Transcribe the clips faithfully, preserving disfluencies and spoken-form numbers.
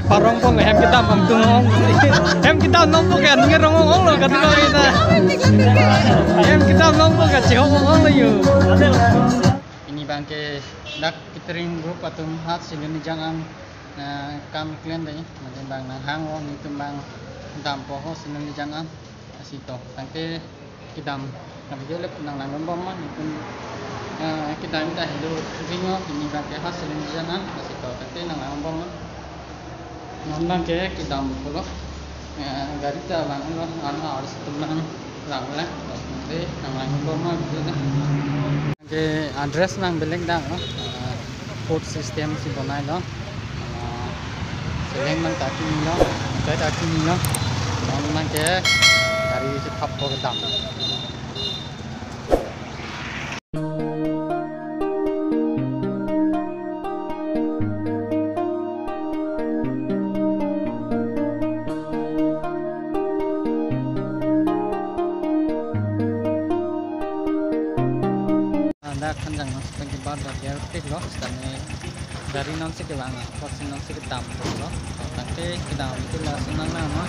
Parong pon hem kedam angtung ong. Hem kedam nong pon kan ngerong ong lo kati ko ita. Hem kedam nong pon kan chihok ong lo yo. Pini abang ke dak catering group atum hat Silonijan an, eh, kam klemdam, mane abang nanghang o, netum abang dampo ho Silonijan an. Lasi to, tangte kedam, kami ke lep nanglang bom ma, netum, eh, kedam ta helo ringo, pini abang ke hat Silonijan an, lasi to, tangte nanglang bom ma. Non abang ke kedam pulo, eh, gari ta vanglo, an arsi atum nanglang lang, tangte nanglang bom ma, begitu. Ke address abang belek dak lo, ah, food system si bonai lo, ah, seleng abang ta kimi lo, kai ta kimi lo, non abang ke gari si thap po kedam. Anda akan jang non sitang kebat dak dia tik lo, sitame gari non si kevang, apot si non si kedam lo, tangte kedam itu langsung nang nama.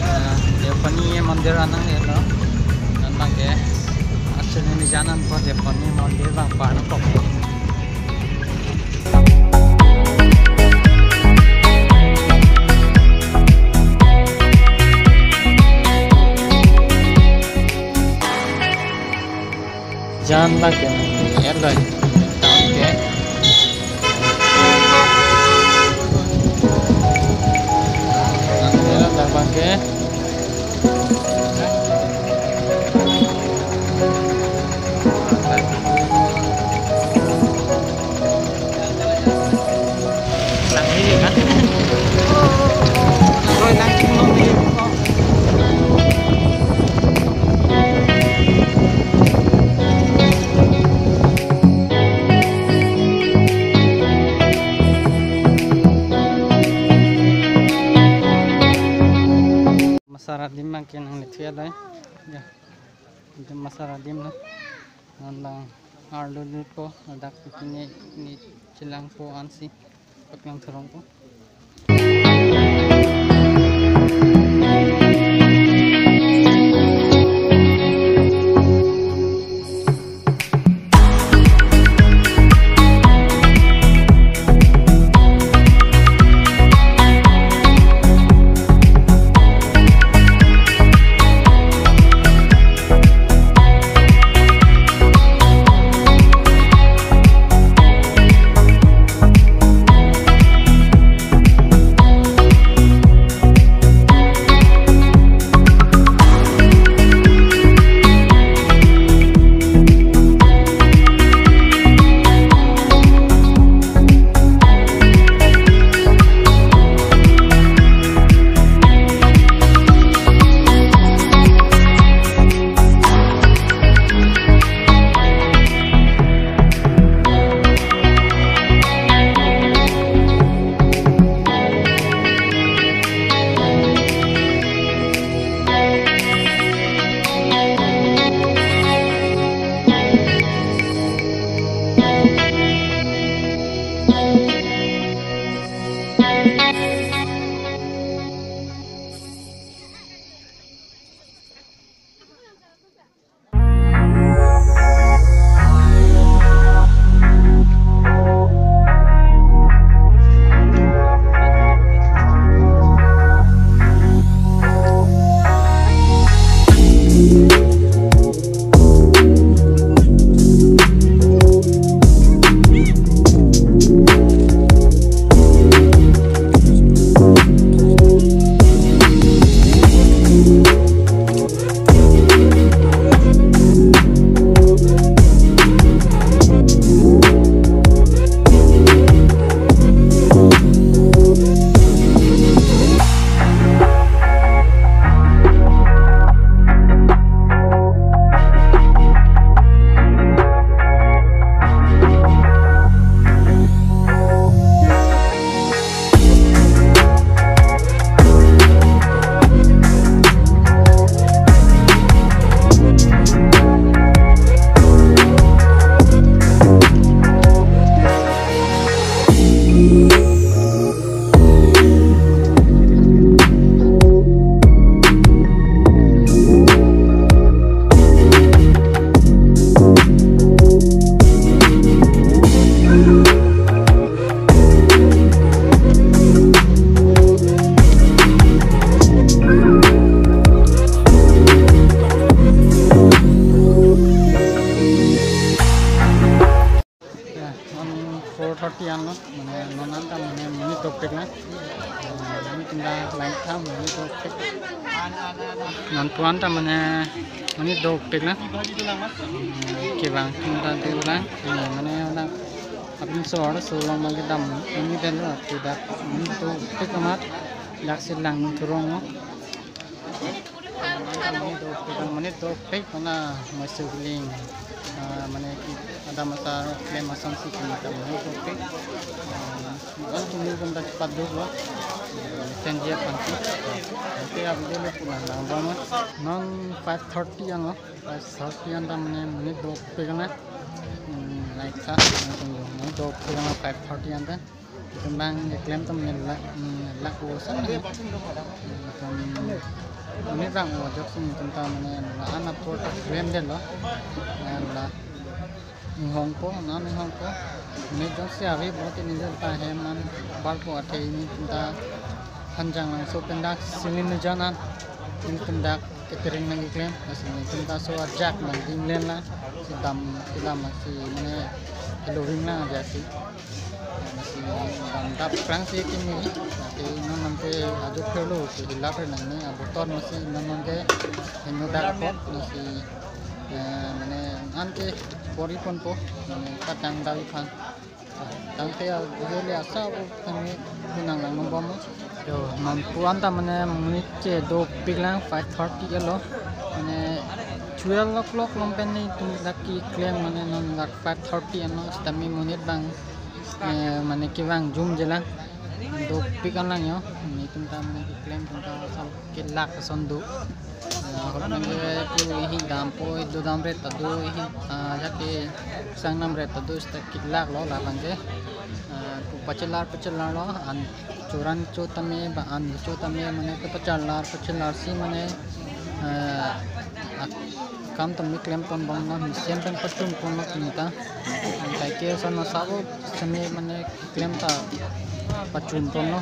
Ah, Dev Pani mondir anang ya lo. Non abang ke actually ni janan po Dev Pani mondir abang par nangkok. Jan lake ni eloi. Town ke. Nang eloi dak abang ke. Lang ini kan. Roy lang ini. Masara adim abang ke nanglethuji lo. Ya. Itu masara adim lo. Non abang arlo lut po, ladak pine ni chelangpo ansi paklang thurong po. Ya, non four thirty anlo, mane non anta mane monit dopik lang. Mane monit anta lang tham, monit dopik. Non pu anta mane monit dopik lang. Kevang anta do lang. Mane lang apin sor so long mane dam monit den lo, tidak monit dopik amat. Dak si lang thurong lo. Monit dopik, monit dopik kona masuk link. Ah, mane ki adam asar klem asam si kena ka monit dopik. Ah, kan tunggu kan tak cepat dulu lah. Tenji apa nanti? Nanti aku dulu pulang dalam rumah. Non five thirty anlo, five thirty anta mane monit dopik kona. Hmm, like sa, monit dopik kona five thirty anta. Itum abang keklem atum mane la, mm, lak-o ason na. Itum mane bang o ajok si itum ta mane la-an apor ta klem detlo. La, la inghongpo, non inghongpo. Mane jongsi ave bot ini jong ta hem an barpo athe ini itum ta Hanjanglangso pen dak Silin Nijan an. Ini itum dak catering nangkeklem, lasi itum ta so ajak nangding len la, si dam, si dam, si mane helo ring la ajak si. Lasi dam dap krang si kimi, lasi non nangke ajok phelo, si hilap re nangne, abotor masi non nangke heno dak apot, lasi, eh, mane anke pori ponpo, mane katang davi phan. Tangte a video le asap tame pinang lang nongbom. Yo, non pu anta mane monit ke dopik lang five thirty anlo. Mane twelve o'clock along pen ne itum dak keklem mane non dak five thirty anlo, sitame monit abang, eh, mane kevang jumje lang. Dopik an lang yo. Mane itum ta mane keklem itum ta asap kelak ason do. Ah, ahut nangke pu ihi dampo, ido dam ret ta do, ihi, ah, jati sang nam ret ta do, sita kelak lo labang ke. Ah, pu pachelar pachelar lo, an choran cho tame, ba an cho tame, mane ke pachelar pachelar si mane, ah, ak-, kam tame klem pon bang na, mesen pen pachun pon na tini ta. An kai ke sana sabo seme mane klem ta pachun pon lo.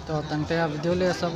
To tangte a video le asap.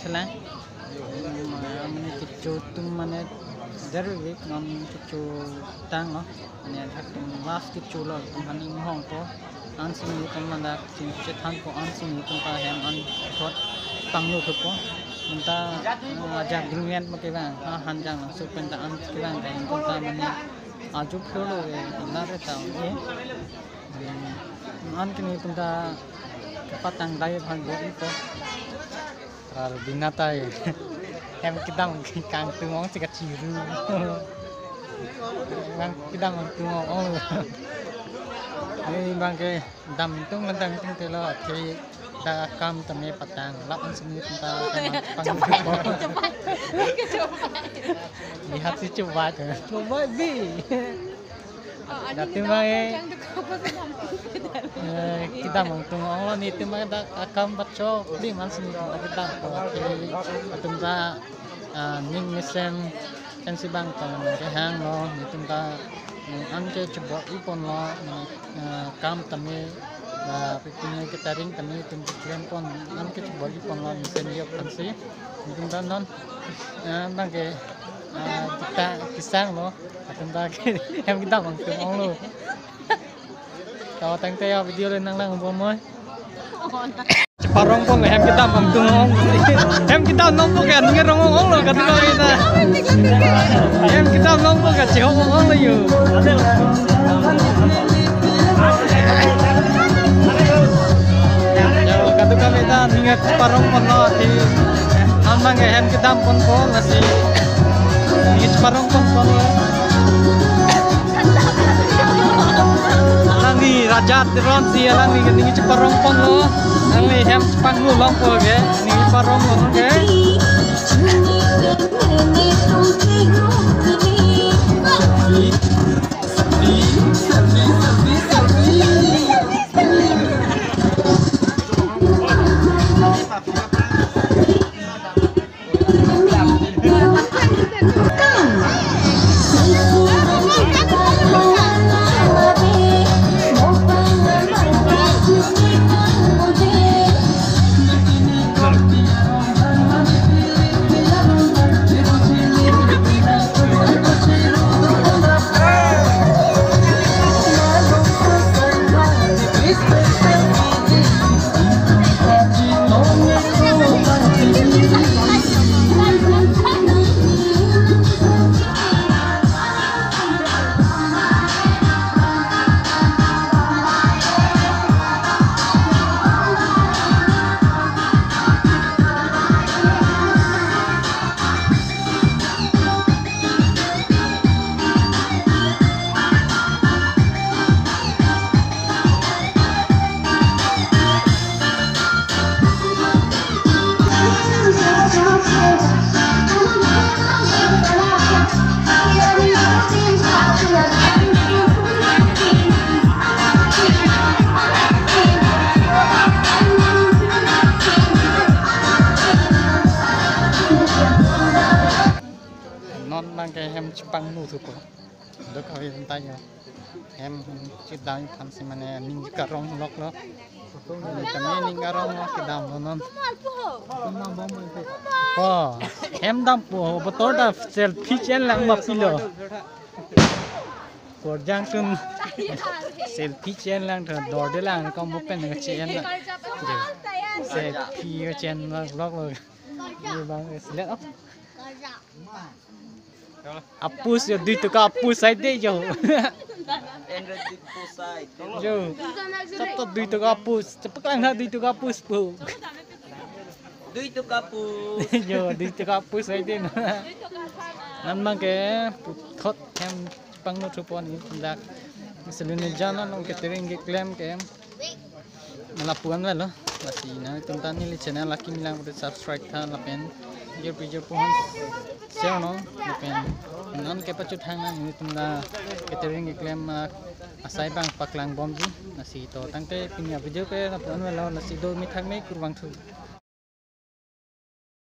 Lang. Hmm, mane kecho atum mane dervik non kecho tanglo. Mane atum last kecho lo, atum aning hongpo. Ansi nelitum ladak chingchethanpo, ansi nelitum ta hem an thot panglo thupo. Bonta, eh, ajak dingven ma kevang, ha hanjang langsung penta an kevang, nelitum ta mane ajup phirlo ke, ila re ta, eh. Hmm, an ke nelitum ta patang dai aphan bor-ipo. Ar bina tai hem kedam kangtung ong si kachiru. Bang kedam kangtung ong. Ni bang kedam tung kedam tung telo ke ta kam tame patang lap an sini ta kam pang. Cepat, cepat. Cepat. Lihat si cepat. Cepat bi. Oh, ada. Dati kita mai, yang dekat apa sih, Bang? Eh, kedam kangtung onglo, nelitum ta akam bacho di man sini ta kedam ko. Oke, atum ta, ah, ning mesen pensi bang tong kehanglo, nelitum ta, mm, an ke chebor-iponlo, mm, ah, kam tame, ah, pipine catering tame nelitum keklempon, an ke chebor-iponlo, mesen yok pensi. Nelitum ta non, ah, bang ke, ah, kita kesanglo. Atum ta ke hem kedam kangtung onglo. Tawa tangte ya video le nang lang bomoi. Cheparongpon hem kedam kangtung ong. Hem kedam nongpo ke aning arong onglo kadu ka ita. Hem kedam nongpo ke chehok onglo yo. Ya, kadu ka ita aning cheparongponlo, ti an bang ke hem kedamponpo lasi. Aning cheparongponpo. Alangli Raja Teron si alangli ke aning cheparongponlo. Alangli hem chepangno longpo ke, aning cheparongponlo ke. Non bang ke hem chepangno thupo. Dok awi hentai ya. Hem chedam aphan si mane aning karong loklo. Kami aning karonglo kedamlo non. Po, hem dampo, botor ta selfie chen lang ma pilo. Korjang tun selfie chen lang tho, dorde lang kom bupen chen lang. Selfie chen loklo. Ni bang select oh. Apus yo, dui toka apus sai de yo. Yo. Sab to dui toka apus. Chepak lang na dui toka apus po. Dui toka apus. Yo, dui toka apus sai de na. Nan bang ke puthot hem pangno thupon ni dak. Selin jan along catering keklem ke. Mala puan lalo, lasi nangtum ta neli channel Lucky Milang pute subscribe tha lapen jor pijor puhan share non lapen non kepachethang nangtum ta catering keklem, ah, asai bang paklang bomji, lasi to tangte pini a video ke la puan lalo, lasi do mi thak me kurvangthu.